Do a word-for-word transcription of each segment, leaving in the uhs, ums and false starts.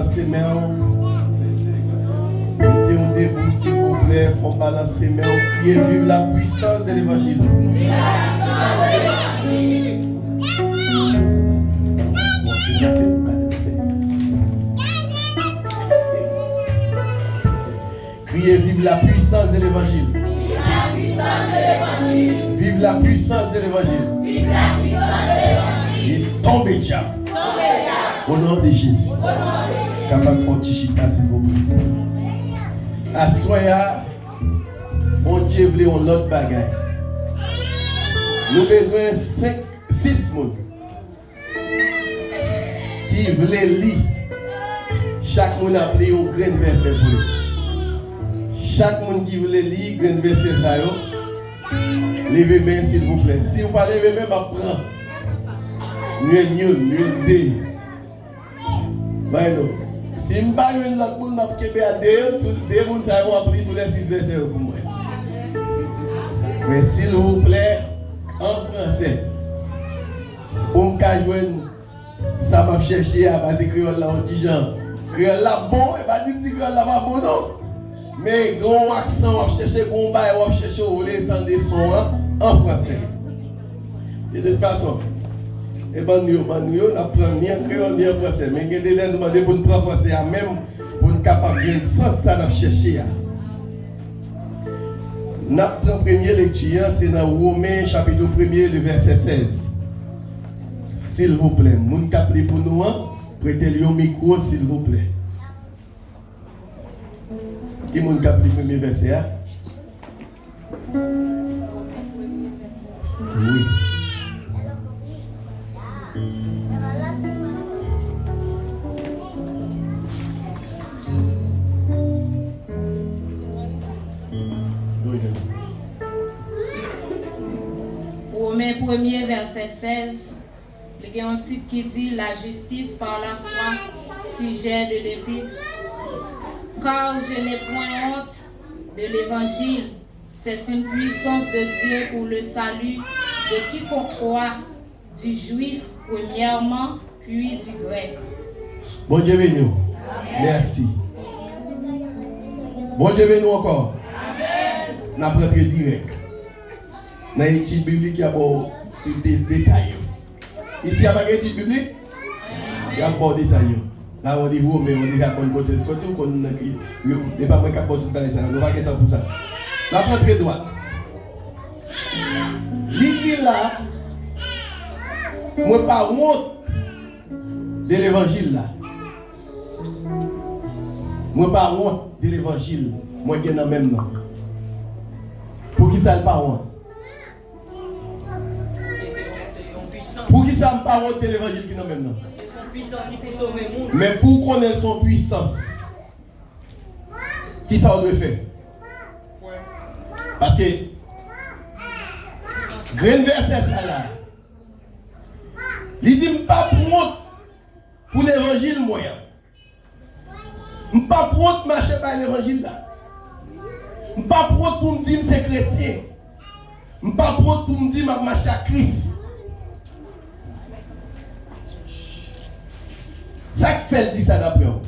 Balanse men w. Mete w debou, silvouplè. Fò w balanse men w. Kriye, vive la puissance de l'évangile. Kriye, vive la puissance de l'évangile. Vive la puissance de l'évangile. Vive la puissance de l'évangile. Vive la puissance de l'évangile. E tonbe dyab. Tonbe dyab. Au nom de Jésus. Au nom de Jésus. Kapab fè yon ti chita, silvouplè. Aswè a, Bondye vle yon lòt bagay. Nou bezwen senk, sis moun ki vle li. Chak moun ap li yon grenn vèsè pou li. Chak moun ki vle li grenn vèsè sa yo, leve men, silvouplè. Si w pa leve men, m ap pran. N youn, n youn, n youn, de. Bay nou. Si m pa jwenn lòt moun, m ap kenbe a de yo. Tout de moun sa yo ap li tou lè sis vèsè yo pou mwen. Men silvouplè, an fransè. Pou m ka jwenn sa m ap chèche a, paske kreyòl la yon ti jan. Kreyòl la bon, e pa di m di kreyòl la pa bon non. Men gen yon aksan w ap chèche, gen yon bagay w ap chèche, w vle tande son an, an fransè. De tout fason, e ban nou yo, ban nou yo, n ap pran ni an kreyòl, ni an fransè. Men gen de lè nou mande pou n pran fransè a menm, pou n kapab jwenn sans sa n ap chèche a. N ap pran premye lekti an, se nan Women chapit premye, le vèsè sèz. Silvouplè, moun k ap li pou nou an, prete l yon mikwo, silvouplè. Ki moun k ap li premye vèsè a? Wi. Women premye, vèsè sèz, li gen yon tit ki di, La justice par la foi, sujet de l'épître. Car je n'ai point honte de l'évangile, c'est une puissance de Dieu pour le salut de quiconque croit, du juif premièrement, puis du grec. Bondye beni w. Mèsi. Bondye beni w ankò. N ap rantre dirèk nan etid biblik, y a ba w tout de-, detay yo. Isi a pa gen etid biblik? Y ap ba w detay yo. La, yon liv Women, yon deja konn kote l soti, ou konn nan ki, yo, e pa mwen k ap ba w tout bagay sa yo, nou pa gen tan pou sa. N ap rantre dwat. Li di la, mwen pa wont de levanjil la. Mwen pa wont de levanjil mwen gen nan men m nan. Poukisa l pa wont? Poukisa m pa wont de levanjil ki nan men m nan? Men pou w konnen se yon pwisans, kisa w dwe fè? Paske grenn vèsè sa la, li di, m p ap wont pou levanjil mwen an. M p ap wont mache bay levanjil la. M p ap wont pou m di m se kretyen. M p ap wont pou m di m ap mache ak Kris. Sa k fè l di sa daprè w?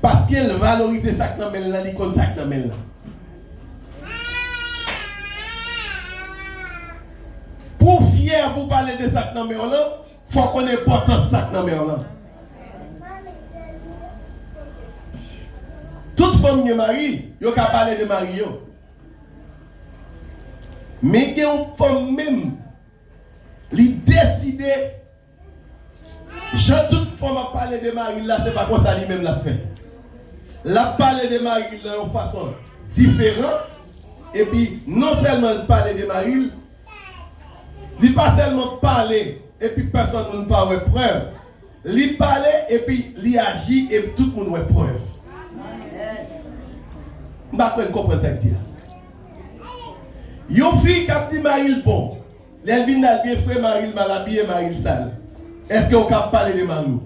Paske l valorize sa k nan men l lan, li konn sa k nan men l lan. Pou w fyè pou w pale de sa k nan men w lan, fò w konn enpòtans sa k nan men w lan. Tout fanm gen mari, yo ka pale de mari yo. Men gen yon fanm menm, li deside, jan tout fanm ap pale de mari l la, se pa konsa li menm l ap fè. L ap pale de mari l nan yon fason diferan, epi non sèlman l pale de mari l, li pa sèlman pale epi pèsonn moun pa wè prèv. Li pale epi li aji epi tout moun wè prèv. M pa kwè n konprann sa k di a. Yon fi k ap di mari l bon, lè l vin la l byen fre, mari l mal abiye, mari l sal. Èske w ka ap pale de mari w?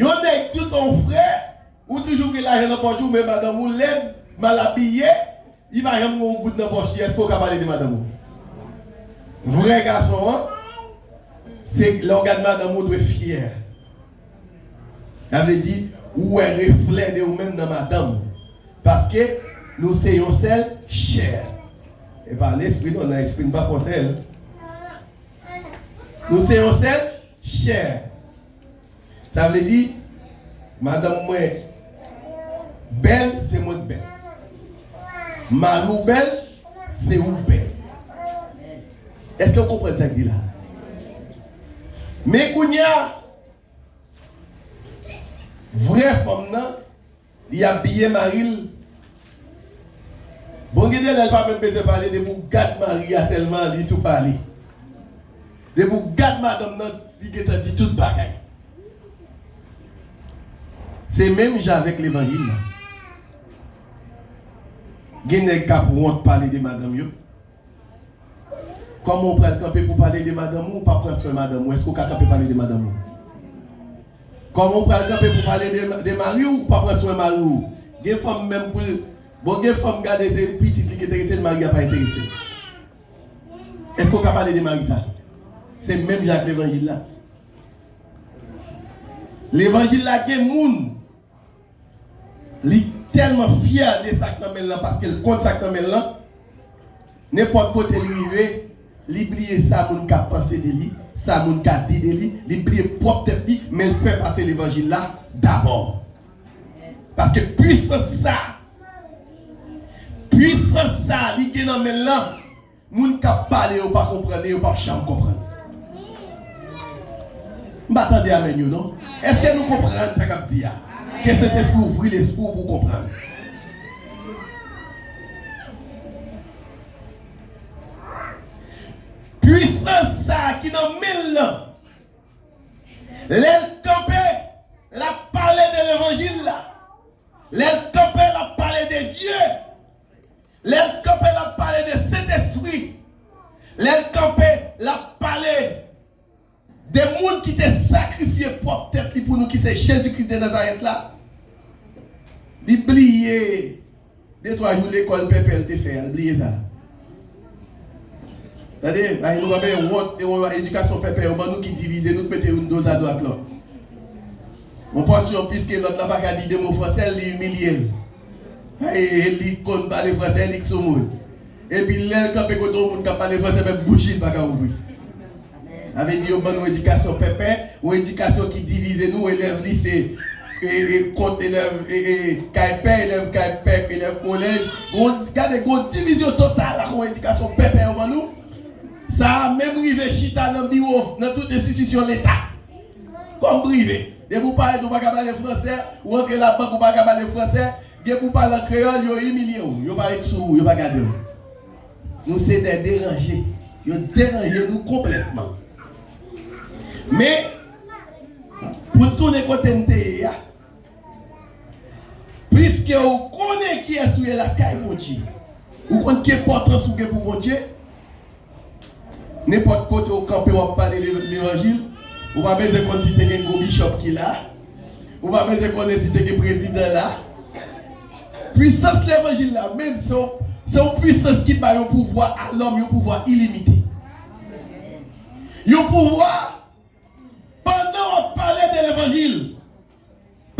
Yon nèg tout yon fre, ou toujou gen lajan nan pòch ou, men madanm ou lèd, mal abiye, li pa janm gen yon goud nan pòch li, èske w ka pale de madanm ou? Vrè gason an, se lè w gad madanm ou, w dwe fyè. Sa vle di, ou wè reflè de ou menm nan madanm ou. Paske nou se yon sèl chè. E pa lespri non, nan lespri n pa fè yon sèl. Nou se yon sèl chè. Sa vle di, madanm mwen bèl, se mwen k bèl. Mari w bèl, se ou k bèl. Èske w konprann sa k di la? Men kounye a, vrè fanm nan, li abiye mari l. Bon, gen de lè, l pa menm bezwen pale, depi w gad mari a sèlman, li tou pale. Depi w gad madanm nan, li gentan di tout bagay. Se menm jan avèk levanjil la. Gen nèg k ap wont pale de madanm yo. Kòman w pral kanpe pou pale de madanm ou, ou pa pran swen madanm ou? Èske w ka kanpe pale de madanm ou? Kòman w pral kanpe pou pale de, de mari w, ou pa pran swen mari w? Gen fanm menm pou l, bon, gen fanm gade se pitit li ki enterese l, mari a pa enterese l. Èske w ka pale de mari sa? Se menm jan ak levanjil la. Levanjil la gen moun, li tèlman fyè de sa k nan men l lan, paske l konn sa k nan men l lan, nenpòt kote li rive, li bliye sa moun ka panse de li, sa moun ka di de li, li bliye pwòp tèt li, men l fè pase levanjil la dabò. Paske pwisans sa, pwisans sa li gen nan men l lan, moun k ap pale yo pa konprann e yo p ap janm konprann. M pa tande amèn yo non. Èske nou konprann sa k ap di a? Ke Sentespri ouvri lespri w pou w konprann. Pwisans sa a ki nan men l lan, lè l kanpe, l ap pale de levanjil la. Lè l kanpe, l ap pale de Dye. Lè l kanpe, l ap pale de Sentespri. Lè l kanpe, l ap pale de moun ki te sakrifye pwòp tèt li pou nou, ki se Jezikri de Nazarèt la. Li bliye de twa jou lekòl pèpè l te fè a, li bliye sa. Tande, bay nou pa bay wont, e yon edikasyon pèpè yo ban nou ki divize nou, k mete youn do zadwat lòt. Yon pòsyon, piske lòt la pa ka di de mo fransè, li imilye l. E, e li konn pale fransè, li k sou moun. Epi lè l kanpe kote yon moun k ap pale fransè, menm bouch li pa ka ouvri. Sa vle di yo ban nou edikasyon pèpè, yon edikasyon ki divize nou, elèv lise, e, e, kont elèv, e, e, kay pè, elèv kay pè, elèv kolèj. Gon, gade, gon divizyon total ak yon edikasyon pèpè yo ban nou. Sa a menm rive chita nan biwo, nan tout enstitisyon leta. Kòm prive. Depi w parèt ou pa ka pale fransè, ou antre labank ou pa ka pale fransè, gen pou w pale an kreyòl, yo imilye w, yo pa ret sou ou, yo pa gade w. Nou se de deranje. Yo deranje nou konplètman. Men, pou n tounen kote n te ye a, pliske ou konnen kiyès ou ye lakay Bondye, ou konn ki enpòtans ou gen pou Bondye, nenpòt kote ou kanpe, w ap pale levanjil, ou pa bezwen konn si te gen gwo bichòp ki la, ou pa bezwen konnen si te gen prezidan la. Pwisans levanjil la menm, se yon, se yon pwisans ki bay yon pouvwa a lòm, yon pouvwa ilimite. Yon pouvwa, pandan w ap pale de levanjil,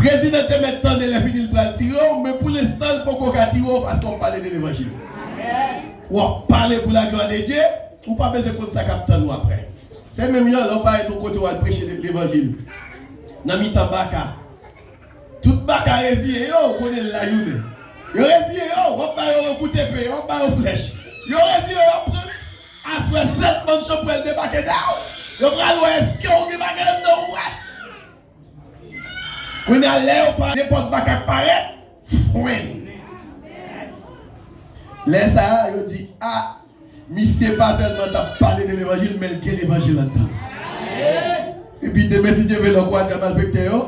prezidan te mèt tande lè fini l pral tire w, men pou lenstan l poko ka tire w paske w ap pale de levanjil. W ap pale pou laglwa de Dye, ou pa bezwen konn sa k ap tann ou aprè. Se menm jan lè w parèt yon kote w al preche levanjil nan mitan baka. Tout baka reziye yo, ou konnen l la jounen. Yo reziye yo, w ap ba yo yon kout epe, w ap ba yo flèch. Yo reziye yo, w ap pran aswè sèt mann chanpwèl debake dèyè w. Yo pral wè èske w gen bagay anndan ou wè. Kounye a lè yo pa nenpòt baka k parèt, fwenn. Lè sa a, yo di, a, misye pa sèlman t ap pale de levanjil, men l gen levanjil anndan. Epi demen, si Dye vle, lè w kwaze a malfektè yo,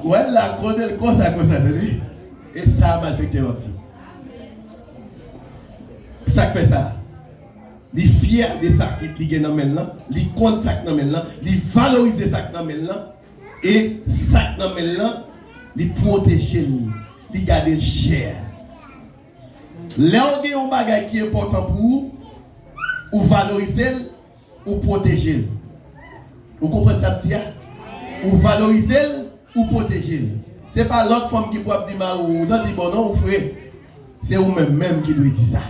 wè l la, konnen l konsa, konsa, tande. E sa malfektè yo ap di. Sa k fè sa? Li fyè de sa ki, li gen nan men l lan, li konn sa k nan men l lan, li valorize sa k nan men l lan, e sa k nan men l lan, li pwoteje l, li gade l chè. Lè w gen yon bagay ki enpòtan pou ou, ou valorize l, ou pwoteje l. Ou konprann sa m di a? Ou valorize l, ou pwoteje l. Se pa lòt fanm ki pou ap di mari w, ou santi bon non, ou fre. Se ou menm menm ki dwe di sa.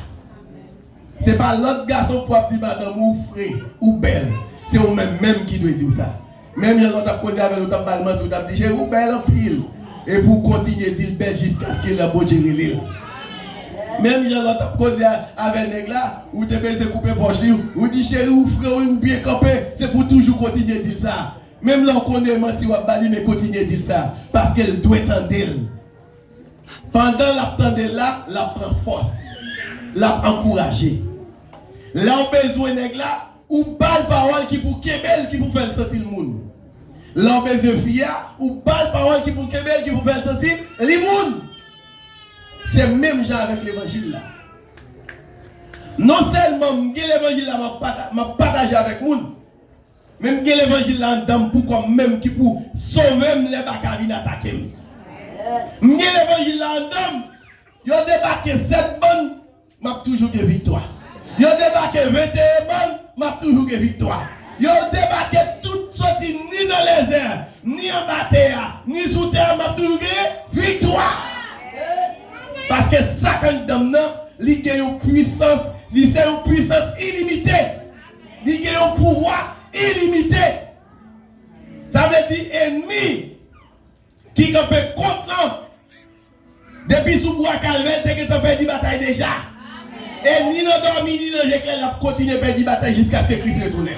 Se pa lòt gason k pou ap di madanm ou fre, ou bèl. Se ou menm menm ki dwe di w sa. Menm jan lè w t ap koze avè l, ou t ap ba l manti, ou t ap di, "Cheri, ou bèl anpil." Epi w kontinye di l bèl jiskaske lè Bondye rele l. Menm jan lè w t ap koze a- avè nèg la, ou te bezwen koupe pòch li, ou di, "Cheri, ou fre, ou byen kanpe." Se pou w toujou kontinye di l sa. Menm lè w konnen manti w ap ba li, men kontinye di l sa. Paske l dwe tande l. Pandan l ap tande l la, l ap pran fòs. L ap ankouraje. Lè w bezwen nèg la, ou ba l pawòl ki pou kenbe l, ki pou fè l santi l moun. Lè w bezwen fi a, ou ba l pawòl ki pou kenbe l, ki pou fè l santi li moun. Se menm jan avèk levanjil la. Non sèlman m gen levanjil la, m ap pata- m ap pataje avèk moun, men m gen levanjil la anndan m pou kò m menm ki pou sove m lè baka vin atake m. M gen levanjil la anndan m. Yo debake sèt bann, m ap toujou gen viktwa. Yo debake venteyen bann, m ap toujou gen viktwa. Yo debake tout soti ni nan lèzè, ni anba tè a, ni sou tè a, m ap toujou gen viktwa. Paske sa k anndan m nan, li gen yon pwisans, li se yon pwisans ilimite. Li gen yon pouvwa ilimite. Sa vle di, ènmi ki kanpe kont lan, depi sou bwa Kalvè, te gentan pèdi batay deja. E ni nan dòmi, ni nan je klè, l ap kontinye pèdi batay jiskaske Kris retounen.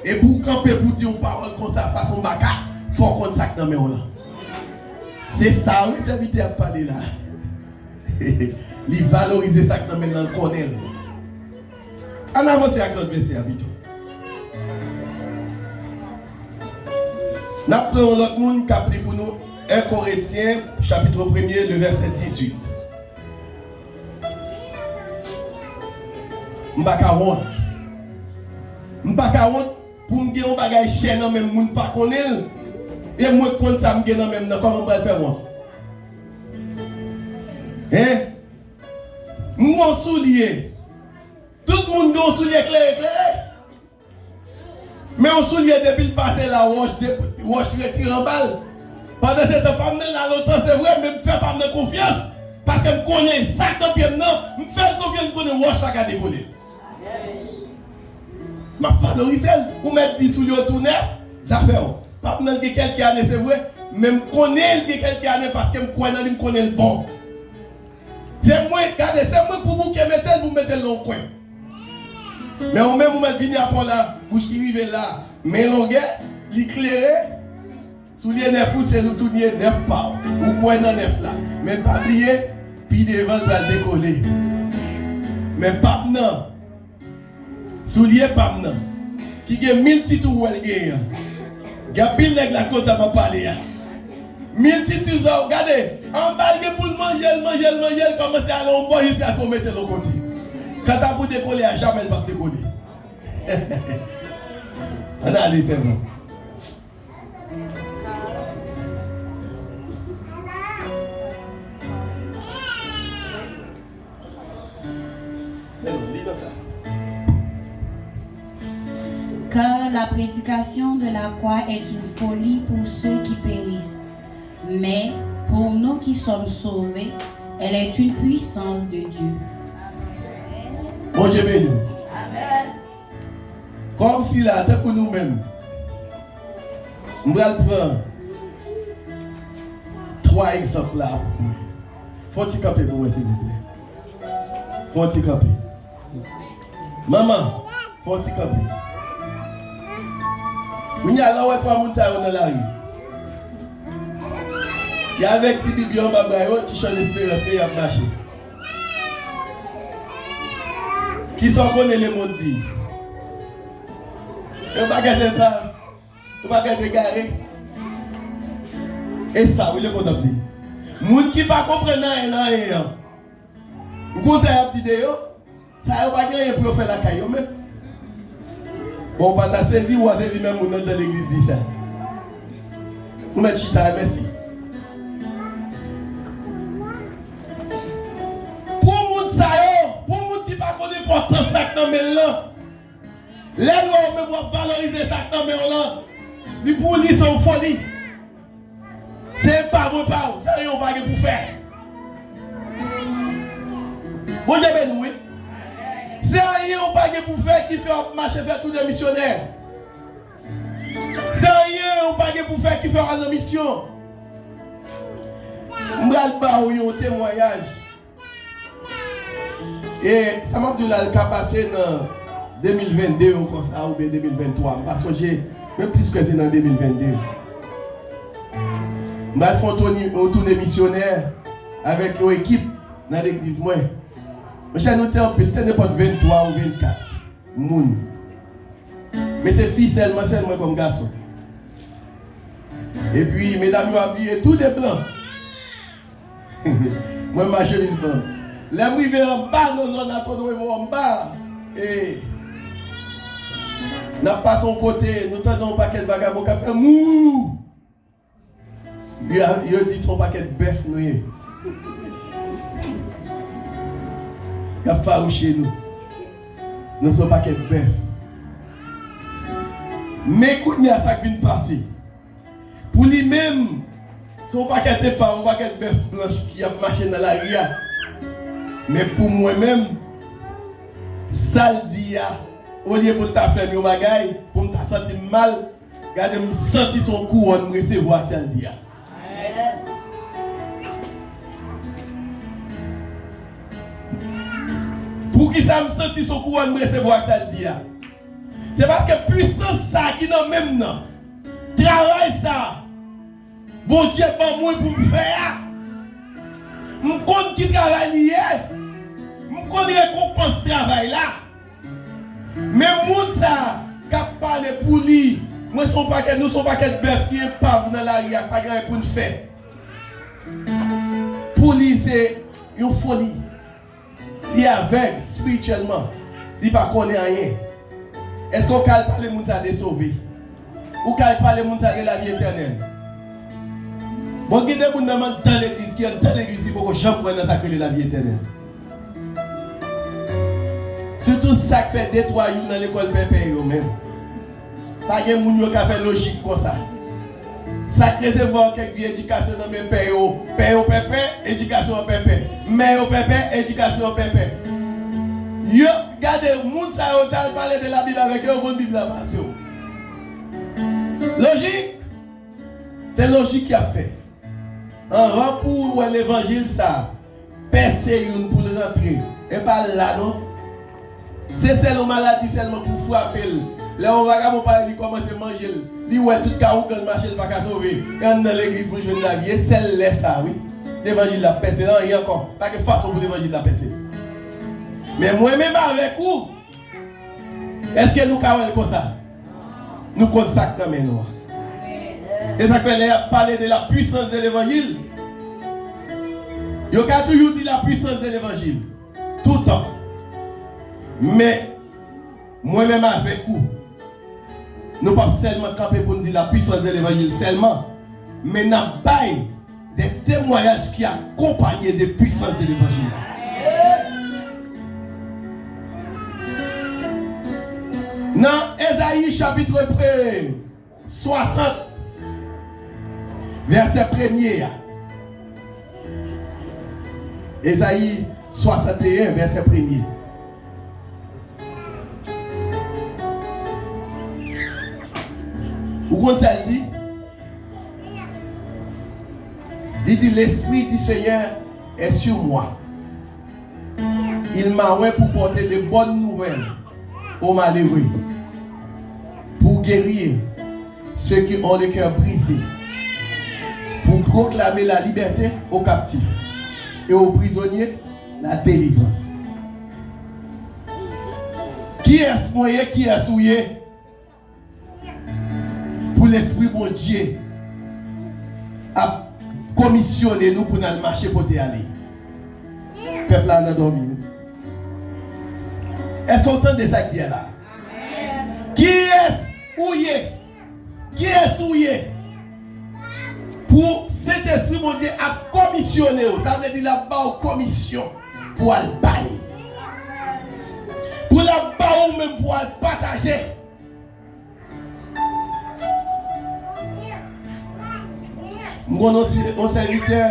E pou w kanpe pou di yon pawòl konsa fas yon baka, fò w konn sa k nan men w lan. Se sa wi sèvitè ap pale la. Li valorize sa k nan men l lan, l konnen l. Ann avanse ak lòt vèsè a pito. N ap pran yon lòt moun k ap li pou nou, en Korentyen, chapit premye, le vèsè dizuit. M pa ka wont. M pa ka wont pou m gen yon bagay chè nan men m, moun pa konnen l. E mwen k konn sa m gen nan men m nan, kòman m pral fè wont? Hen? M gen yon soulye. Tout moun gen yon soulye klere klere. Men yon soulye depi l pase la, wòch de- wòch retire anba l. Pandan se tan, pa m nan la lontan, se vre, men m fè pa m nan konfyans. Paske m konnen sa k nan pye m nan, m fè l konfyans, m konnen wòch la ka dekole l. M ap valorize l. Ou mèt di soulye w tou nèf, zafè w. Pa m nan l gen kèlke ane, se vre, men m konnen l gen kèlke ane paske m kwè nan li, m konnen l bon. Se mwen, gade, se mwen pou bouke mete l, pou mete l nan yon kwen. Men ou menm, ou mèt vini apò la, bouch ki rive la, men longè, li klere, soulye nèf ou, se soulye nèf pa w. Ou kwè nan nèf la. Men pa bliye, pi devan l pral dekole. Men pa m nan. Soulye pa m nan, ki gen mil tit ou wè l genyen an. Gen anpil nèg la konn sa m ap pale a. Mil tit sa w gade, anba l gen pou l manje l, manje l, manje l, kòmanse ale yon bò jiskaske w mete l yon kote. Kanta pou dekole a, jamè l p ap dekole. Ann ale sèlman. Car la prédication de la croix est une folie pour ceux qui périssent, mais pour nous qui sommes sauvés, elle est une puissance de Dieu. Bondye beni w. Kòmsi la, tankou nou menm. M pral pran twa egzanp la pou mwen. Fè yon ti kanpe pou mwen, silvouplè. Fè yon ti kanpe. Manman, fè yon ti kanpe. Kounye a, lè w wè twa moun sa yo nan lari, y avèk ti bib yo anba bra yo, ti chan esperans yo, y ap mache. Kisa w konnen lemonn di? Yon pakèt enpa, yon pakèt egare. E sa wi lemonn ap di. Moun ki pa konprann anyen nan anyen an. Ou konn sa y ap di de yo? Sa yo pa gen anyen pou yo fè lakay yo menm. Bon, ou pa ta sezi, ou a sezi menm moun anndan legliz li sa. Ou mèt chita, mèsi. Pou moun sa yo, pou moun ki pa konn enpòtans sa k nan men l lan, lè l wè w menm w ap valorize sa k nan men w lan, Li pou li se yon foli. Se pa mwen pa w, se anyen ou pa gen pou fè. Bondye beni w, wi. Se anyen ou pa gen pou fè ki fè w ap mache fè tounen misyonè. Se anyen ou pa gen pou fè ki fè w al nan misyon. M pral ba w yon temwayaj. E sa m ap di w la, l ka pase nan de mil venn de konsa, oubyen de mil venn twa, m pa sonje, men plis kwè se nan de mil venn de. M pral fè yon touni-, yon tounen misyonè avèk yon ekip nan legliz mwen. Monchè, nou te anpil, te nenpòt venntwa ou vennkat moun. Men se fi sèlman, sèl mwen kòm gason. Epi, medam yo abiye tou de blan. Mwen, m a chemiz blan. Lè m rive anba nan zòn Antonio Evo anba, e, n ap pase yon kote, nou tande yon pakèt vagabon k ap fè mou. Yo, yo di se yon pakèt bèf nou ye. Y ap fawouche nou. Nou se yon pakèt bèf. Men kounye a sa k vin pase. Pou li menm, se yon pakèt epa, yon pakèt bèf blanch ki ap mache nan lari a. Men pou mwen menm, sa l di a, olye pou l ta fè m yon bagay, pou m ta santi m mal, gade m santi se yon kouwòn m resevwa ak sa l di a. Poukisa m santi se yon kouwòn m resevwa ak sa l di a? Se paske pwisans sa a ki nan men m nan, travay sa a, Bondye ban mwen pou m fè a, m konn ki travay li ye, m konn rekonpans travay la. Men moun sa a k ap pale pou li, mwen se yon pakèt, nou se yon pakèt bèf ki epav nan lari a, pa gen anyen pou n fè. Pou li, se yon foli. Li avèg espirityèlman. Li pa konnen anyen. Èske w ka al pale moun sa de sove? Ou ka al pale moun sa de lavi etènèl? Bon, gen de moun menm anndan legliz ki anndan legliz ki poko janm kwè nan sa k rele lavi etènèl. Sitou sa k fè de twa jou nan lekòl pèpè yo menm. Pa gen moun yo ka fè lojik konsa. Sa k resevwa kèk vye edikasyon nan men pè yo, pè yo pèpè, edikasyon an pèpè. Mè yo pèpè, edikasyon an pèpè. Yo, gade, moun sa yo t al pale de Labib avèk yo, yo konn Bib la pase w. Lojik, se lojik y ap fè. Anvan pou w wè levanjil sa, pèse youn pou l rantre. E pa l la non. Se sèl yon maladi sèlman pou frape l. Lè yon vagabon pale, li kòmanse manje l. Li wè tout ka ougan mache, l pa ka sove. E anndan legliz pou l jwenn lavi. E sèl lè sa, wi. Levanjil la pèse, anyen ankò. Pa gen fason pou levanjil la pèse. Men mwen menm avèk ou, èske nou ka wè l konsa? Nou konn sa k nan men nou an. E sa k fè lè y ap pale de la puissance de l'évangile, yo ka toujou di la puissance de l'évangile. Toutan. Men, mwen menm avèk ou, nou p ap sèlman kanpe pou n di la puissance de l'évangile sèlman, men n ap bay des témoignages qui accompagnent de puissance de l'évangile. Nan Ezayi chapit swasant, vèsè premye a. Ezayi swasanteyen, vèsè premye. Ou konn sa l di? Li di, L'Esprit du Seigneur est sur moi. Il m'a oint pour porter de bonnes nouvelles aux malheureux, pour guérir ceux qui ont le cœur brisé, pour proclamer la liberté aux captifs et aux prisonniers la délivrance. Kiyès mwen ye, kiyès ou ye? Pou Lespri Bondye ap komisyone nou pou n al mache pote ale. Pèp la nan dòmi, wi. Èske w tande sa k di a la? Kiyès ou ye? Kiyès ou ye? Pou Sentespri Bondye ap komisyone w, sa vle di l ap ba w komisyon pou al bay. Pou l ap ba w menm pou al pataje. M konn yon si-, yon sèvitè,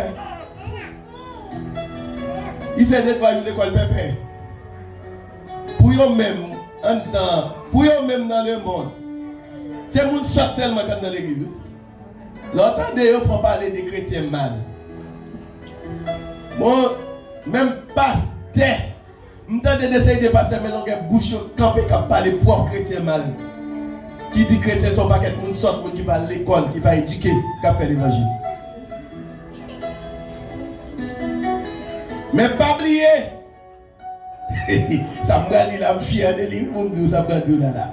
li fè de twa jou lekòl pèpè. Pou yo menm, anndan, pou yo menm nan lemonn, se moun sòt sèlman k anndan legliz, wi. Lè w tande yo pran pale de kretyen mal. Bon, menm pastè, m tande de seri de pastè, men longè bouch yo kanpe k ap pale pwòp kretyen mal. Ki di kretyen se yon pakèt moun sòt, moun ki pa al lekòl, ki pa edike, k ap fè levanjil. Men pa bliye, sa m pral di la, m fyè de li, wi, pou m di w sa m pral di w la la.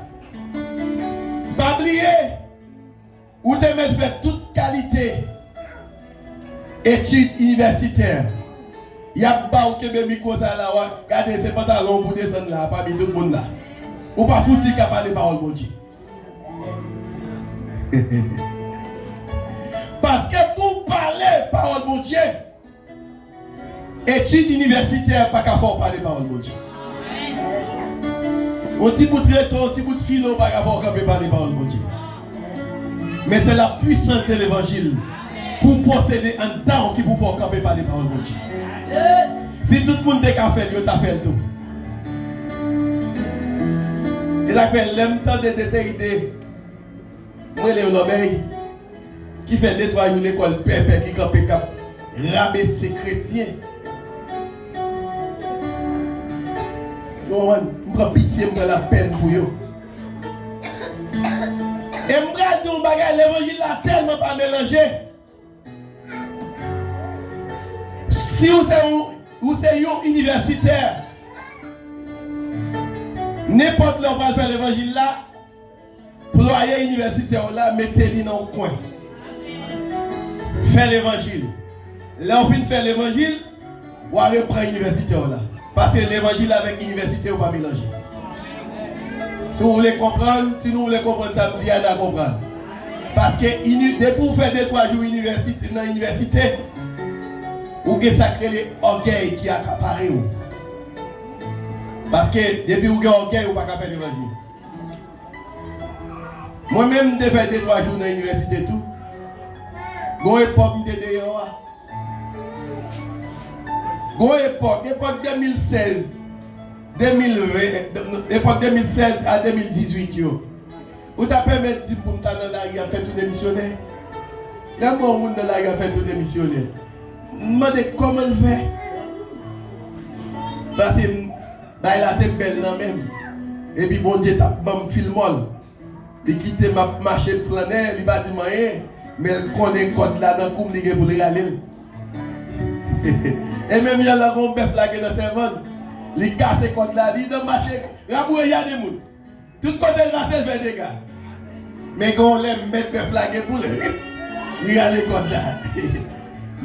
Pa bliye, ou te mèt fè tout kalite etid inivèsitè. Y ap ba w kenbe mikwo sa la, w a gade se pantalon w pou desann la, pami tout moun la. Ou pa fouti ka pale pawòl Bondye. Paske pou w pale pawòl Bondye, etid inivèsitè pa ka fè w pale pawòl Bondye. Yon ti bout reto, yon ti bout filo pa ka fè w kanpe pale pawòl Bondye. Men se la pwisans de levanjil pou w posede anndan w ki pou fè w kanpe pale pawòl Bondye. Si tout moun te ka fè l, yo ta fè l tou. E sa k fè lè m tande de seri de, m rele yo lòbèy, ki fè de twa jou lekòl pèpè ki kanpe k ap rabese kretyen. Ou konprann? M pran pitye, m pran lapèn pou yo. E m pral di yon bagay, levanjil la tèlman pa melanje. Si ou se yon, ou se yon inivèsitè, nenpòt lè w pral fè levanjil la, plwaye inivèsitè w la, mete li nan yon kwen. Fè levanjil. Lè w fin fè levanjil, w a repran inivèsitè w la. Paske levanjil avèk inivèsite yo pa melanje. Si w vle konprann, si nou vle konprann sa m di a, n a konprann. Paske ini-, depi w fè de twa jou inivèsite, nan inivèsite, ou gen sa k rele ògèy ki akapare w. Paske depi w gen ògèy, ou pa ka fè levanjil. Mwen menm, m te fè de twa jou nan inivèsite tou. Gon epòk, m te deyò a. Gon epòk, epòk de mil sèz, de mil ven, epòk de mil sèz a de mil dizuit yo. Ou ta pèmèt di m pou m ta nan lari ap fè tounen misyonè? Lè m wè yon moun nan lari ap fè tounen misyonè, m mande kòman l fè. Paske m, bay la te bèl nan men m. Epi Bondye t ap ban m fil mòl. Li kite m ap mache flannè, li pa di m anyen, men l konnen kòd la nan kou m, li gen pou l rale l. E menm jan la, gon bèf lage nan sèvann, li kase kòd la, li nan mache, raboure jaden moun. Tout kote l pase, l fè dega. Men gen yon lè, mèt bèf la gen pou l, li rale kòd la.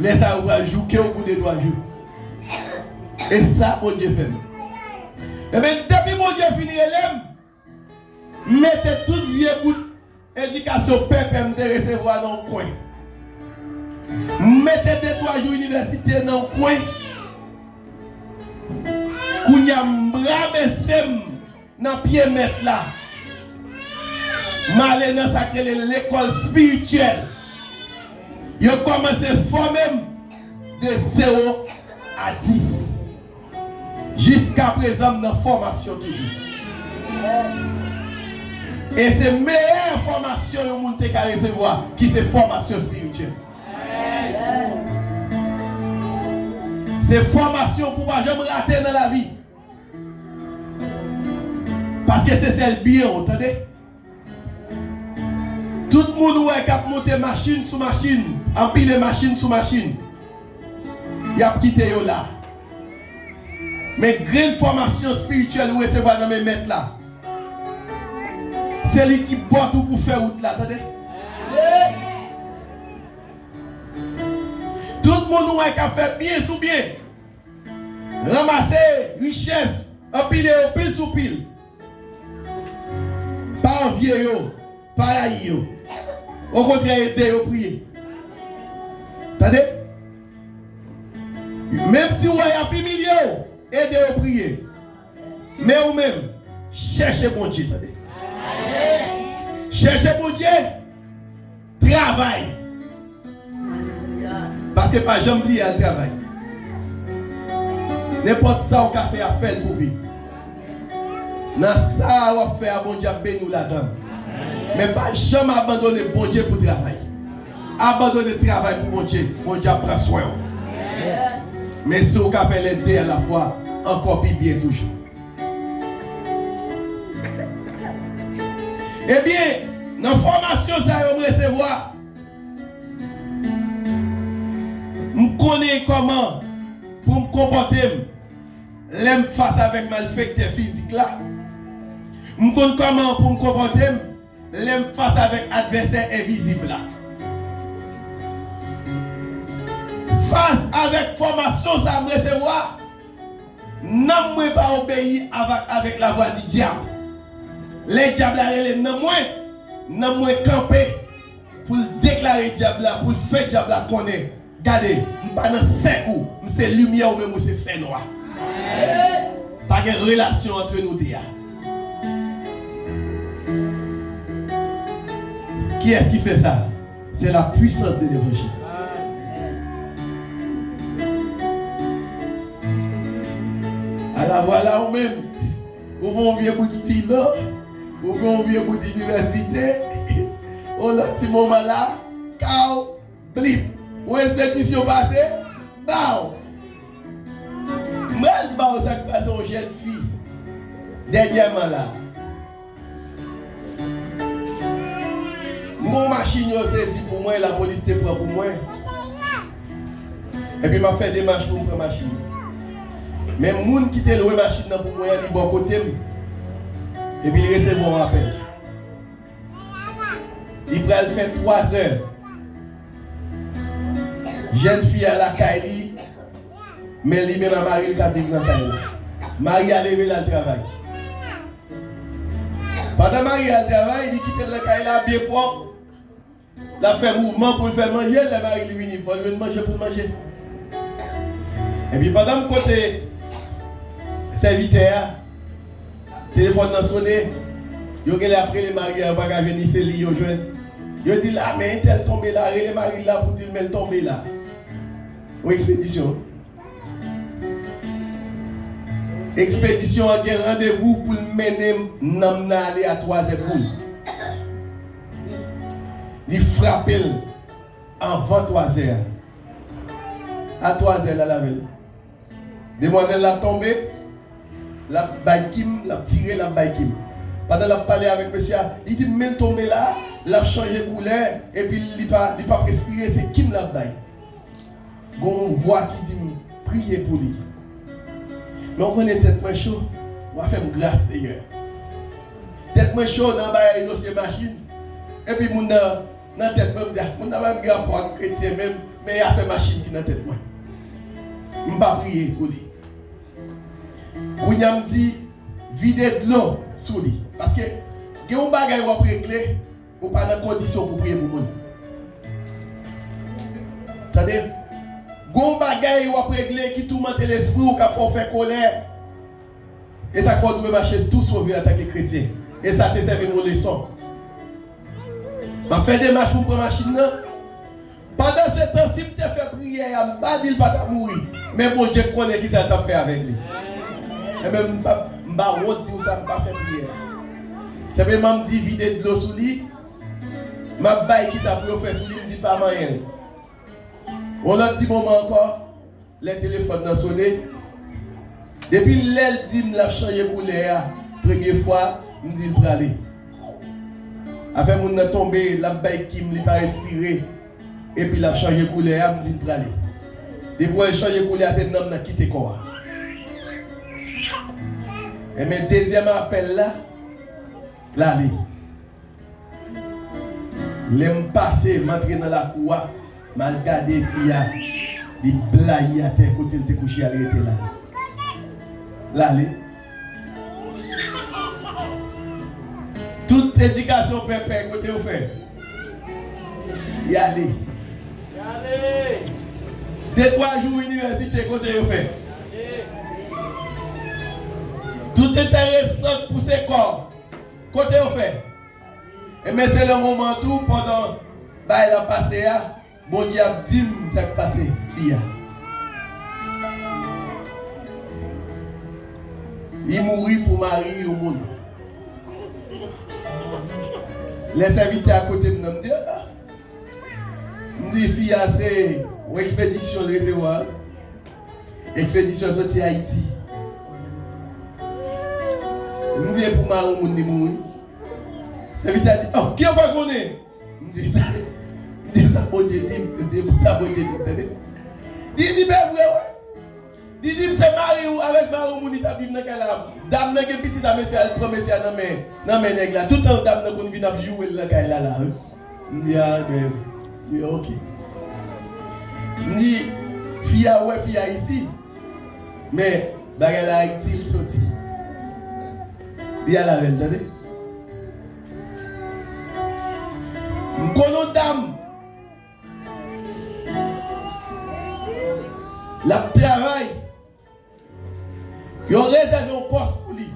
Lè sa a, ou pral jouke w pou de twa jou. E sa Bondye fè m. Ebyen, depi Bondye fin rele m, m mete tout vye bout edikasyon pèpè m te resevwa nan yon kwen. M mete de twa jou inivèsite nan yon kwen. Kounye a, m rabese m nan pye mèt la. M ale nan sa k rele lekòl espirityèl. Yo kòmanse fòme m de zewo a dis. Jiskaprezan, m nan fòmasyon toujou. E se meyè fòmasyon yon moun te ka resevwa, ki se fòmasyon espirityèl. Se fòmasyon pou w pa janm rate nan lavi. Paske se sèl byen w, tande. Tout moun ou wè k ap monte machin sou machin, anpile machin sou machin, y ap kite yo la. Men grenn fòmasyon espirityèl ou resevwa nan men Mèt la, se li ki bòt ou pou fè wout la, tande. Tout moun ou wè k ap fè byen sou byen, ranmase richès, anpile yo pil sou pil. Pa anvye yo, pa rayi yo. Okontrè, ede yo priye. Tande? Menm si w wè y ap imilye w, ede yo priye. Men ou menm, chèche Bondye, tande. Chèche Bondye, travay. Paske pa janm bliye al travay. Nenpòt sa w ka fè a, fè l pou viv. Nan sa w ap fè a, Bondye ap beni w ladan l. Men pa janm abandone Bondye pou travay. Abandone travay pou Bondye, Bondye ap pran swen w. Men si w ka fè lède alafwa, ankò pi byen toujou. Ebyen, nan fòmasyon sa yo m resevwa, m konnen kòman pou m konpòte m lè m fas avèk malfektè fizik la. M konn kòman pou m konpòte m lè m fas avèk advèsè envizib la. Fas avèk fòmasyon sa m resevwa, nanm mwen pa obeyi avèk, avèk lavwa di dyab. Lè dyab la rele nanm mwen, nanm mwen kanpe pou l deklare dyab la, pou l fè dyab la konnen, gade, m pa nan sèk ou, m se limyè, ou menm ou se fènwa. Pa gen relasyon antre nou de a. Kiyès ki fè sa? C'est la puissance de l'évangile. Ala vwala ou menm, ou fè yon vye bout filo, ou fè yon vye bout inivèsite, ou lòt ti moman la, kaw, blip. Ou espedisyon pase, baw. Mwen al baw sa k pase yon jèn fi dènyèman la. M gon machin yo sezi pou mwen, lapolis te pran pou mwen. Epi m ap fè demach pou m pran machin. Men moun ki te lwe machin nan pou mwen an, li bò kote m. Epi li resevwa yon apèl. Li pral fè twazè. Jèn fi a lakay li, men li menm a mari l k ap viv nan kay la. Mari a leve l al travay. Pandan mari a al travay, li kite l nan kay la byen pwòp. L ap fè mouvman pou l fè manje, lè mari li vini, fò l jwenn manje pou l manje. Epi pandan m kote sèvitè a, telefòn nan sone, yo genlè ap rele mari a, yo pa ka jwenn li, se li yo jwenn. Yo di l, "A, men entèl tonbe la, rele mari l la pou di l men l tonbe la." Yon ekspedisyon. Ekspedisyon an gen randevou pou l mennen nanm nan ale a twazè boul. Li frape l anvan twazè a. A twazè l al avè l. Demwazèl la tonbe, l ap bay kim, l ap tire, l ap bay kim. Pandan l ap pale avèk mesye a, li di m, "Men l tonbe la, l ap chanje koulè, epi li pa, li p ap respire, se kim l ap bay." Gon yon vwa ki di m, "Priye pou li." Men w konnen tèt mwen cho, w a fè m gras, Senyè. Tèt mwen cho nan bagay dosye machin. Epi moun nan, nan tèt mwen, m di, "A, moun nan pa menm gen rapò ak kretyen menm, men e afè machin ki nan tèt mwen." M pa priye pou li. Kounye a m di, "Vide dlo sou li." Paske gen yon bagay w ap regle, ou pa nan kondisyon pou priye pou moun. Tande? Gon bagay w ap regle ki toumante lespri w, k ap fè w fè kolè. E sa k fè w dwe mache tou sove antanke kretyen. E sa te sèvi m yon leson. M ap fè demach pou m pran machin nan. Pandansetan, si m te fè priyè a, m pa di l pa t ap mouri. Men Bondye konnen kisa l t ap fè avèk li. Enben, m pa, m pa wont di w sa, m pa fè priyè a. Senpleman, m di vide dlo sou li. M ap bay kisa pou yo fè sou li, m di pa manyen l. Yon lòt ti moman ankò, lè telefòn nan sone, depi lè l di m l ap chanje koulè a, premye fwa, m di l prale. Afè moun nan tonbe, l ap bay kim, li pa respire, epi l ap chanje koulè a, m di l prale. Depi w wè l chanje koulè a, se nanm nan kite kò a. Enben, dezyèm apèl la, l ale. Lè m pase, m antre nan lakou a, m al gade fi a, li blayi atè kote l te kouche al rete la. L ale. Tout edikasyon pèpè, kote yo fè? Li ale. De twa jou inivèsite, kote yo fè? Tout enteresan k pouse kò, kote yo fè? Enben, se nan moman tou, pandan bagay la pase a, Bondye ap di m sa k pase fi a. Li mouri pou mari yon moun. Lè sèvitè a kote m nan, m di, "Ah." M di, "Fi a se yon ekspedisyon l resevwa. Ekspedisyon soti Ayiti." M di, "E pou mari yon moun li mouri?" Sèvitè a di, "Oh, ki w fè konnen?" M di sa, m di sa Bondye di m, m di pou sa Bondye di m, tande. Li di, "Men vre, wi." Li di m, "Se mari w, avèk mari w moun li t ap viv nan kay la. Dam nan gen pitit a mesye a, li pran mesye a nan men, nan men nèg la. Tout tan dam nan konn vin ap joure l nan kay la, la, wi." M di, "A, men, li oke." M di, "Fi a, wè fi a isi, men bagay la Ayiti l soti." Li al avè l, tande. M konn yon dam. L ap travay. Yo rezève yon pòs pou li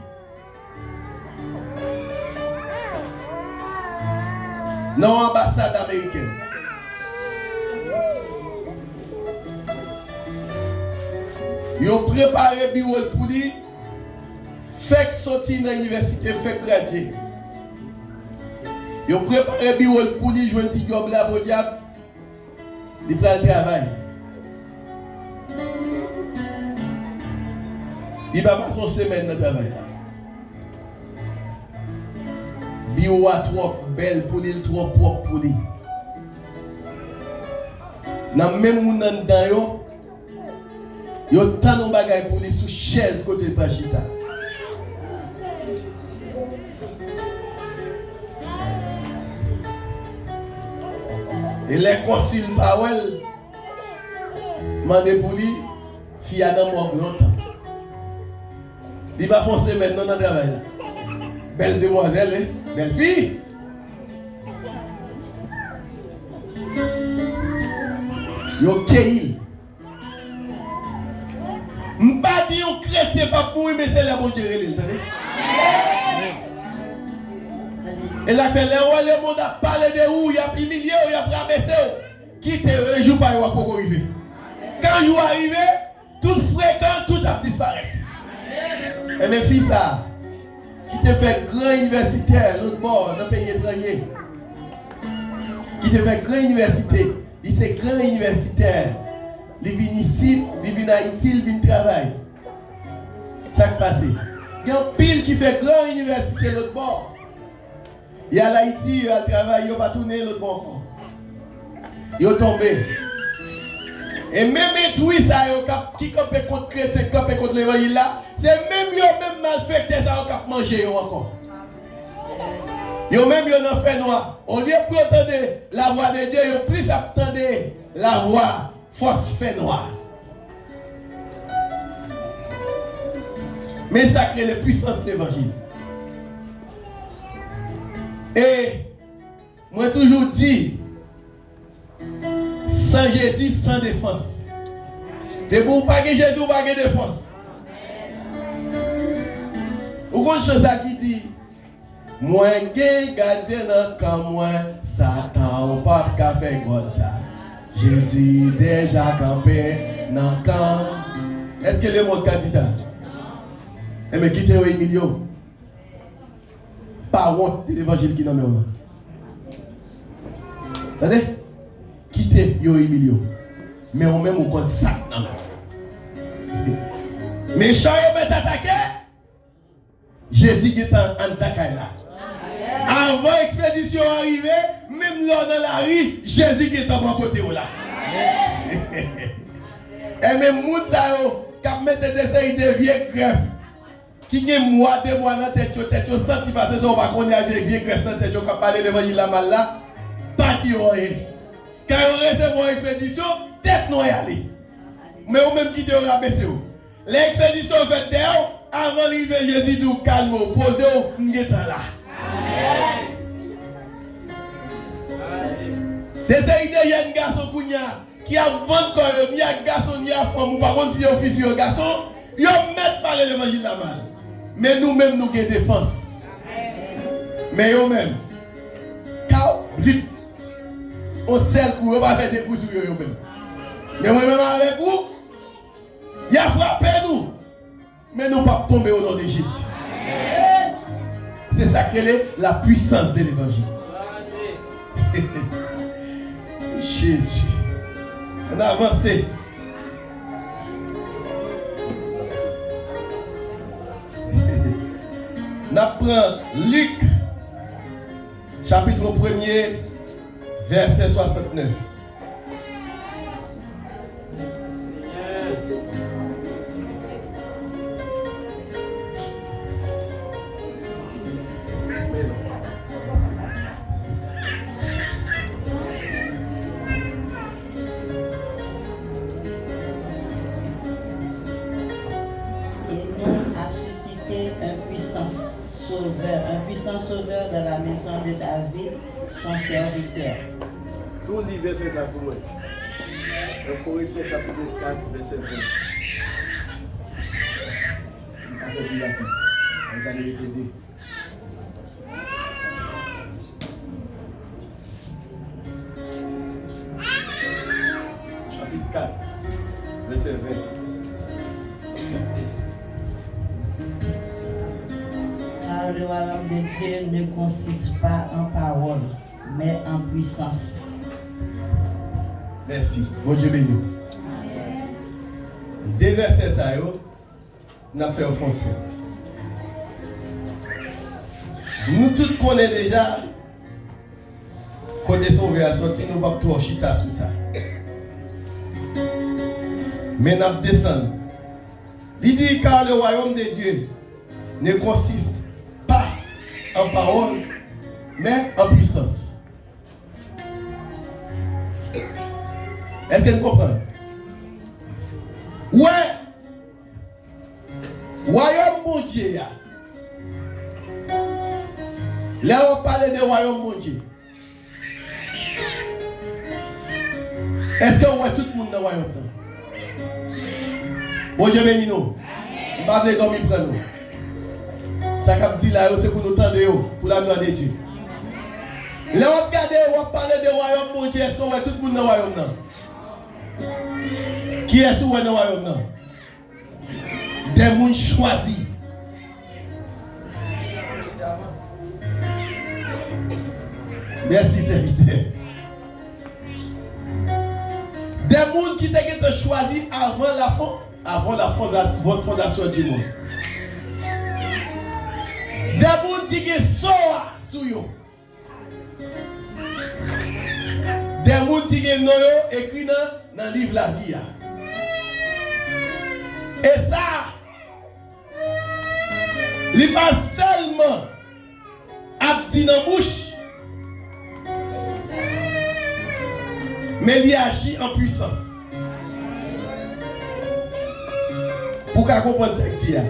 nan yon anbasad ameriken. Yo prepare biwo l pou li, fèk soti nan inivèsite, fèk gradye. Yo prepare biwo l pou li, jwenn ti djòb la, podyab, li pral travay. Li pa pase yon semèn nan travay la. Biwo a twò bèl pou li, l twò pwòp pou li. Nan menm moun anndan yo, yo tann yon bagay pou li sou chèz kote l pral chita. E lè konsil pa wè l, mande pou li, fi a nan mòg lontan. Li pa fè yon semèn non nan travay la. Bèl demwazèl, wi. Bèl fi. Yo keyi l. M pa di yon kretyen p ap mouri, men se lè Bondye rele l, tande. E sa k fè lè w wè lemonn ap pale de ou, y ap imilye w, y ap rabese w, kite yo, e jou pa yo a poko rive. Kan jou a rive, tout frekan, tout ap disparèt. Enben, fi sa a, ki te fè gran inivèsitè lòt bò, nan peyi etranje, ki te fè gran inivèsite, li se gran inivèsitè, li vin isit, li vin Ayiti, li vin travay. Sa k pase? Gen anpil ki fè gran inivèsite lòt bò. Y al Ayiti, yo al travay, yo pa tounen lòt bò ankò. Yo tonbe. E menm entwi sa yo k ap, ki kanpe kont kretyen, ki kanpe kont levanjil la, se menm yo menm malfektè sa yo k ap manje yo ankò. Yo menm yo nan fènwa. Olye pou yo tande lavwa de Dye, yo plis ap tande lavwa fòs fènwa. Men sa k rele pwisans levanjil. E mwen toujou di, san Jezi, san defans. Depi w pa gen Jezi, w pa gen defans. Ou konn chan sa ki di, "Mwen gen gadyen nan kan mwen, Satan ou p ap ka fè gòl sa. Jezi deja kanpe nan kan." Èske lemonn ka di sa? Enben, kite yo imilye w. Pa wont de levanjil ki nan men w lan. Tande? Kite yo imilye w. Men ou menm ou konn sa k nan men w. Mechan yo mèt atake. Jezi gentan anndan kay la. Avan ekspedisyon an rive, menm lè w nan lari, Jezi gentan bò kote w la. E menm moun sa yo k ap mete de seri de vye grèf ki gen mwa, de mwa nan tèt yo, tèt yo santi pase sa, w pa konnen, ak vye, vye grèf nan tèt yo k ap pale levanjil la mal la, pa di yo anyen. Kan yo resevwa yon ekspedisyon, tèt nwa y ale. Men ou menm kite yo rabese w. Lè ekspedisyon an fèt dèyè w, avan l rive, Jezi di w, "Kalme w, poze w, m gentan la." De seri de jèn gason kounye a ki ap vann kò yo, ni ak gason, ni ak fanm, ou pa konn si yo fi, si yo gason, yo mèt pale levanjil la mal. Men nou menm, nou gen defans. Men yo menm, kaw, blip. yon sèl kou, yo pa fè de kou sou yo, yo menm. Men mwen menm avèk ou, y a frape nou. Men nou p ap tonbe o non de Jezi. Se sa k rele la puissance de l'évangile. Jezi. Ann avanse. N ap pran Lik, chapit premye, vèsè swasantnèf. Et nous a suscité un puissant sauveur, un puissant sauveur dans la maison de David, son serviteur. Tou li vèsè sa pou mwen. Un Korentyen chapit kat, vèsè ven. M pa fè pi rapid. Ann sa nou rete de. Chapit kat, vèsè ven. Car le royaume de Dieu ne consiste pas en parole, mais en puissance. Mèsi. Bondye beni w. De vèsè sa yo, n ap fè yo fon sèl. Nou tout konnen deja kote Sovè a soti, nou p ap twò chita sou sa. Men n ap desann. Li di, car le royaume de Dieu ne consiste pas en parole, mais en puissance. Èske n konprann? Wè, wayòm Bondye a, lè w ap pale de wayòm Bondye, èske w wè tout moun nan wayòm nan? Bondye beni nou. M pa vle dòmi pran nou. Sa k ap di la yo, se pou nou tande yo, pou la glwa de Dye. Lè w ap gade, w ap pale de wayòm Bondye, èske w wè tout moun nan wayòm nan? Kiyès ou wè nan wayòm nan? De moun chwazi. Mèsi, sèvitè. De moun ki te gentan chwazi avan la fon-, avant la fonda-, fondation du monde. De moun ki gen so a sou yo. De moun ki gen non yo ekri nan, nan liv lavi a. E sa, li pa sèlman ap di nan bouch, men li aji an pwisans. Pou w ka konprann sa k di a,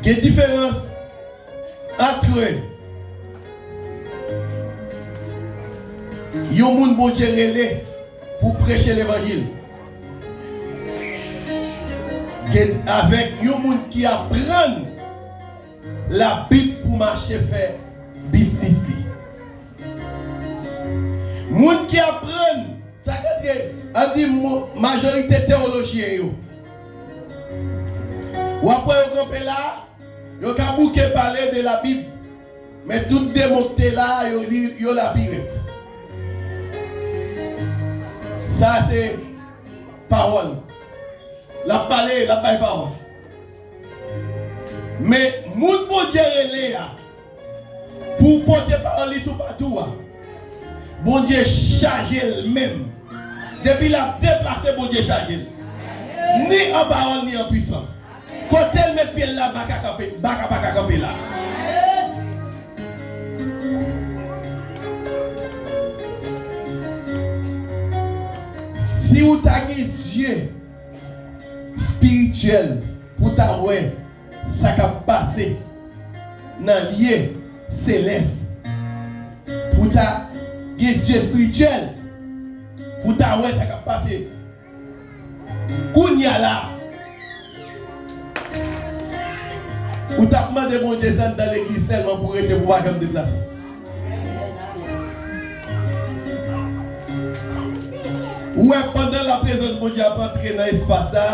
gen diferans ant yon moun Bondye rele pou preche levanjil, gen avèk yon moun ki aprann Labib pou mache fè biznis li. Moun ki aprann, sa k antre, an di mo-, majorite tewolojyen yo. W ap wè yo kanpe la, yo ka bouke pale de Labib, men tout demon k te la, yo, yo la pi rèd. Sa se pawòl. L ap pale, l ap bay pawòl. Men moun Bondye rele a, pou pote pawòl li toupatou a, Bondye chaje l menm. Depi l ap deplase, Bondye chaje l. Ni an pawòl, ni an pwisans. Kote l met pye l la, baka kanpe, baka pa ka kanpe la. Si w ta gen zye espirityèl pou w ta wè sa k ap pase nan lye selès, pou w ta gen zye espirityèl pou w ta wè sa k ap pase kounye a la, ou t ap mande Bondye sa anndan legliz sèlman pou w rete, pou w pa janm deplase. Wè, pandan laprezans Bondye ap antre nan espas sa,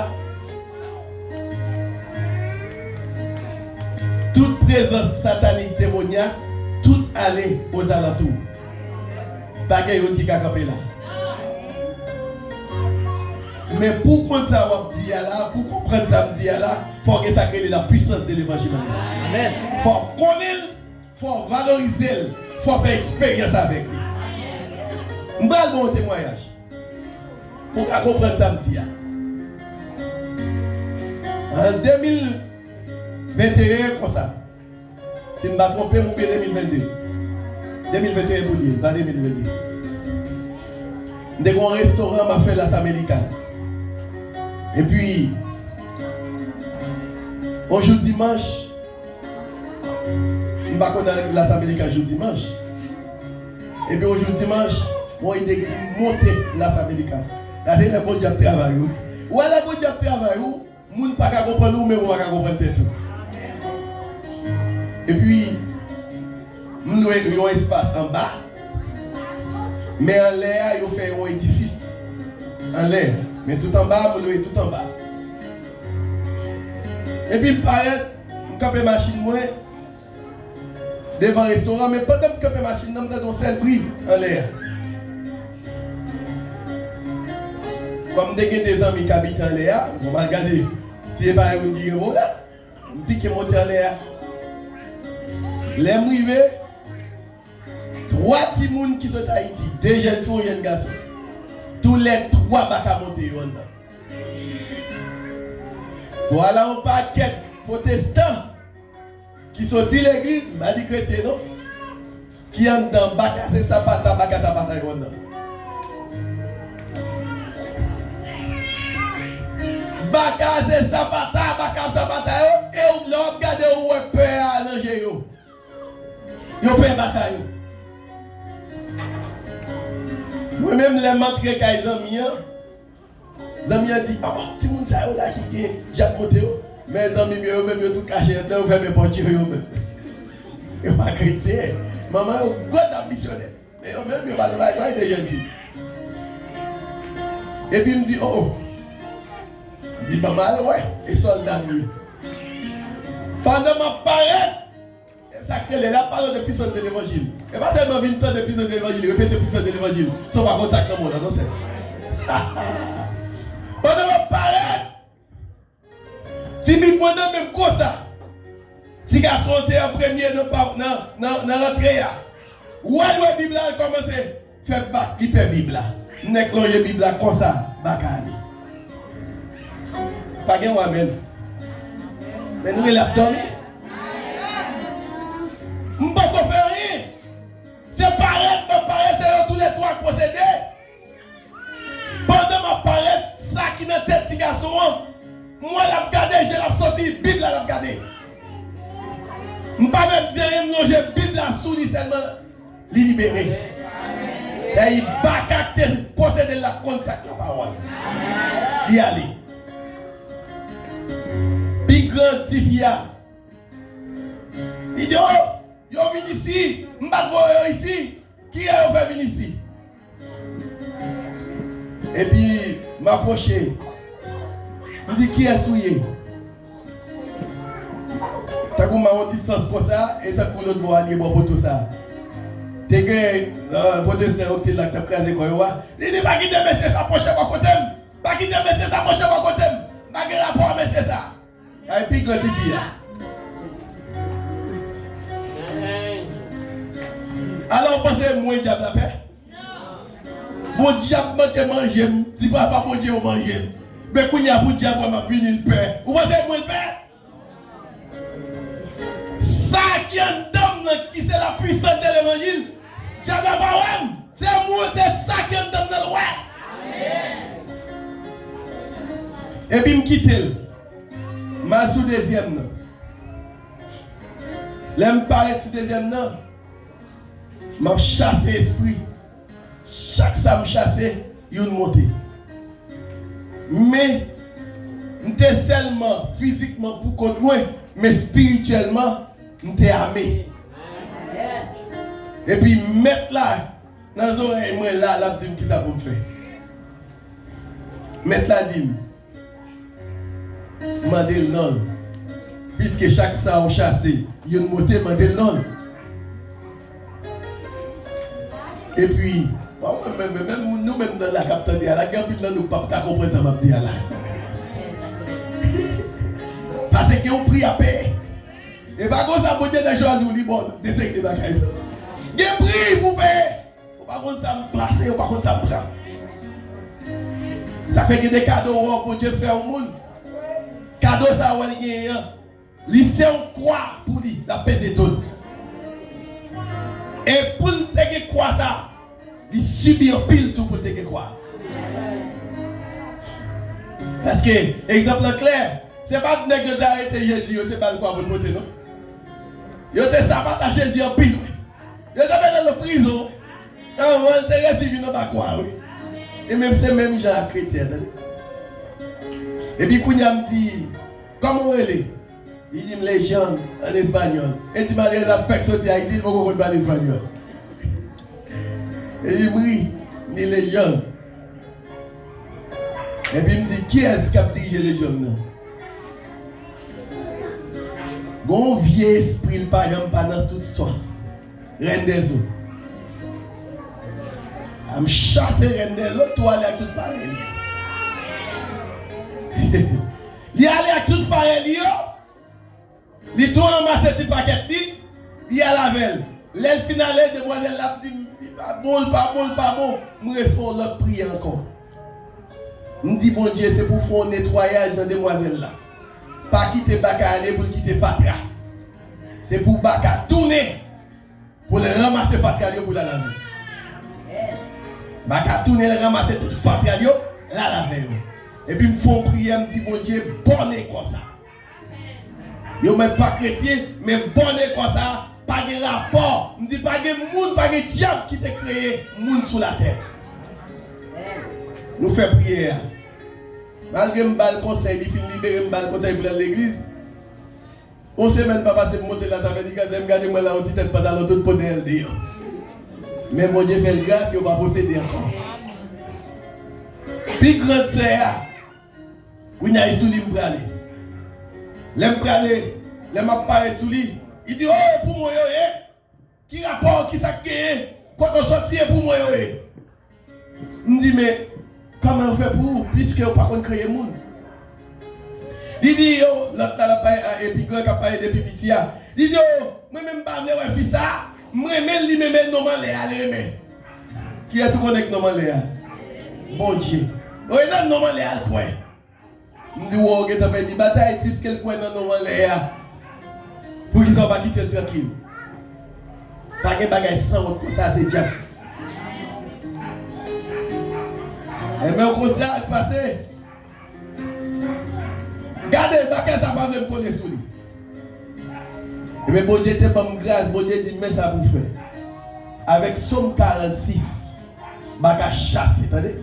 tout prezans satanik, demonyak, tout ale ozalantou. Pa gen youn ki ka kanpe la. Men pou w konn sa w ap di a la, pou w konprann sa m di a la, fò w gen sa k rele la puissance de l'évangile an nou. Amèn. Fò w konnen l, fò w valorize l, fò w fè eksperyans avèk li. M pral ba w yon temwayaj pou w ka konprann sa m di a. An de mil venteyen konsa, si m pa twonpe m, oubyen de mil vennde. De mil venteyen pou l ye, pa de mil vennde. M te gen yon restoran, m ap fè Las Américas. Epi, yon jou dimanch, m pa konn al Las Américas jou dimanch. Epi, yon jou dimanch, yon ide ki monte Las Américas. Gade lè Bondye ap travay ou. Ou wè lè Bondye ap travay ou, moun pa ka konprann ou, menm ou pa ka konprann tèt ou. Epi, m lwe yon espas anba, men anlè a, yo fè yon edifis anlè. Men tout anba, m lwe tout anba. Epi m parèt, m kanpe machin mwen devan restoran, men pandan m kanpe machin nan, m tande yon sèl bri anlè a. Kòm m te gen de zanmi k abite anlè a, bon, m al gade si e pa yon moun ki gen pwoblèm. M pike monte anlè a. Lè m rive, twa timoun ki sot Ayiti, de jèn fi, yon jèn gason. Toulètwa baka monte yo anndan. Vwala yon pakèt pwotestan ki soti legliz, m pa di kretyen non, ki anndan baka se sapata, baka sapata yo anndan. Baka se sapata, baka sapata yo, e ou, lè w ap gade, ou wè pè a nan je yo. Yo pè baka yo. Mwen menm, lè m antre kay zanmi an, zanmi an di, "Oh, timoun sa yo la ki gen dyab monte yo." Men zanmi m yo, yo menm, yo tout kache anndan, yo fèmen pòt yo, yo menm. Yo pa kretyen. Manman yo gwo nan misyonè. Men yo menm, yo pa nan bagay de jèn fi. Epi m di, "Oh, oh." M di, "Ban m al wè." E sòlda m ye. Pandan m ap parèt, e sa k rele la, pale de puissance de l'évangile. E pa sèlman vin tande puissance de l'évangile, repete puissance de l'évangile. San w pa konn sa k nan men w la, non, sè. Pandan m ap parèt, timoun mwen nan men m konsa. Ti gason an te an premye nan pa, nan, nan, nan rantre a. Wè l wè Bib la, l kòmanse fè bak, li pè Bib la. Nèg lonje Bib la konsa, baka ale. Pa gen yon amèn. Men nou rele ap dòmi. M poko fè anyen. Se parèt, m ap parèt, se yo toulètwa k posede. Pandan m ap parèt, sa ki nan tèt ti gason an, m wè l ap gade, je l ap soti, Bib la l ap gade. M pa menm di anyen, m lonje Bib la sou li sèlman, li libere. Dayè, baka k te posede l la konn sa k nan pawòl. Li ale. Pi gran ti fi a, li di, "Oh, yo vin isi, m pa t voye yo isi. Kiyès yo fè vin isi?" Epi, m apwoche. M di, "Kiyès ou ye?" Tankou m a yon distans konsa, e tankou lòt bò a, li bò poto sa. Te gen, euh, pwotestan yo ki te la, k t ap kraze kò yo a. Li di, "Pa kite mesye sa pwoche bò kote m. Pa kite mesye sa pwoche bò kote m. M pa gen rapò a mesye sa." Ay, pi gran ti fi a. Alò, ou panse mwen dyab la pè? Bon, dyab manke manje m, si papa Bondye yo manje m. Men kounye a pou dyab wè m ap vini, l pè. Ou panse mwen l pè? Sa ki anndan m nan, ki se la puissance de l'évangile, dyab la pa wè m. Se mwen, se sa ki anndan m nan l wè. Epi m kite l. M al sou dezyèm nan. Lè m parèt sou dezyèm nan, m ap chase espri. Chak sa m chase, youn monte. Men, m te sèlman fizikman pou kont mwen, men espirityèlman, m te ame. Epi Mèt la, nan zòrèy mwen la, l ap di m kisa pou m fè. Mèt la di m, mande l non l. Piske chak sa ou chase, youn moute, mande l non l. Epi, bon, menm, menm, menm nou menm nan la k ap tande a la, gen anpil nan nou k p ap ka konprann sa m ap di a la. Paske gen yon pri a peye. E pa konsa Bondye nan chwazi w, li ba w de seri de bagay. Gen pri pou peye. Ou pa konn sa m pase, ou pa konn sa m pran. Sa fè gen de kado ou wè Bondye fè yon moun. Kado sa ou wè l genyen an, li se yon kwa pou li, l ap peze do l. E pou l te gen kwa sa, li sibi anpil tou pou l te gen kwa. Paske, egzanp lan klè, se pa t nèg yo te arete Jezi, yo te ba l kwa pou l pote, non. Yo te sapata Jezi anpil, wi. Yo te mete l nan prizon anvan l te resi vin anba kwa, wi. E menm se menm jan ak kretyen, tande. Epi kounye a m di, kòman w rele? Li di m Legion an espanyòl. E ti malerèz ap fèk soti Ayiti, li poko konn pale espanyòl. E li m ri, m di Legion. Epi m di, kiyès k ap dirije Legion nan? Gon vye espri, l pa janm pa nan tout sòs. Rèn dèzo. A m chase rèn dèzo, tou ale ak tout parèy li. Li ale ak tout parèy li yo. Li tou ranmase ti pakèt li, li al avè l. Lè l fin ale, demwazèl la ap di m, li pa bon, li pa bon, li pa bon. M refè yon lòt priyè ankò. M di, Bondye, se pou w fè yon netwayaj nan demwazèl la. Pa kite Baka ale pou l kite fatra. Se pou Baka tounen pou l ranmase fatra l yo pou l al avè l. Baka tounen, l ranmase tout fatra l yo, l al avè yo. Epi m fè yon priyè, m di, Bondye, bòne kò sa. Yo menm pa kretyen, men bòne kò sa, pa gen rapò. M di, pa gen moun, pa gen dyab ki te kreye moun sou latè. Nou fè priyè a. Malgre m ba l konsèy, li fin libere m, ba l konsèy pou l al legliz. Yon semèn pa pase, m monte la, sa fè di gazè, m gade mwen la, yon ti tèt pantalon tout po dèyè l deyò. Men Bondye fè l gras, yo pa posede ankò. Pi grann sè a, kounye a, e sou li m prale. Lè m prale, lè m ap parèt sou li, li di, "O, e pou mwen yo ye? Ki rapò? Kisa k genyen? Kote w sòti? E pou mwen yo ye?" M di, "Men, kòman yo fè pou ou, piske yo pa konn kreye moun?" Li di, yo, lòt la, l ap pale, a, epi gran k ap pale depi piti a. Li di, yo, mwen menm m pa vle wè fi sa, m renmen l, li menm e nonm anlè a, li renmen. Kiyès ou konnen k nonm anlè a? Bondye. Yo, e nan nonm anlè a l kwè. M di, "Wo, w gentan pèdi batay, piske l kwè nan nonm anlè a. Poukisa w pa kite l trankil?" Pa gen bagay sanwont konsa, se dyab. Enben, w konn sa k pase. Gade, bagay sa pa vle m kole sou li. Enben, Bondye te ban m gras, Bondye di m, "Men sa pou w fè." Avèk Sòm karannsis, Baka chase, tande.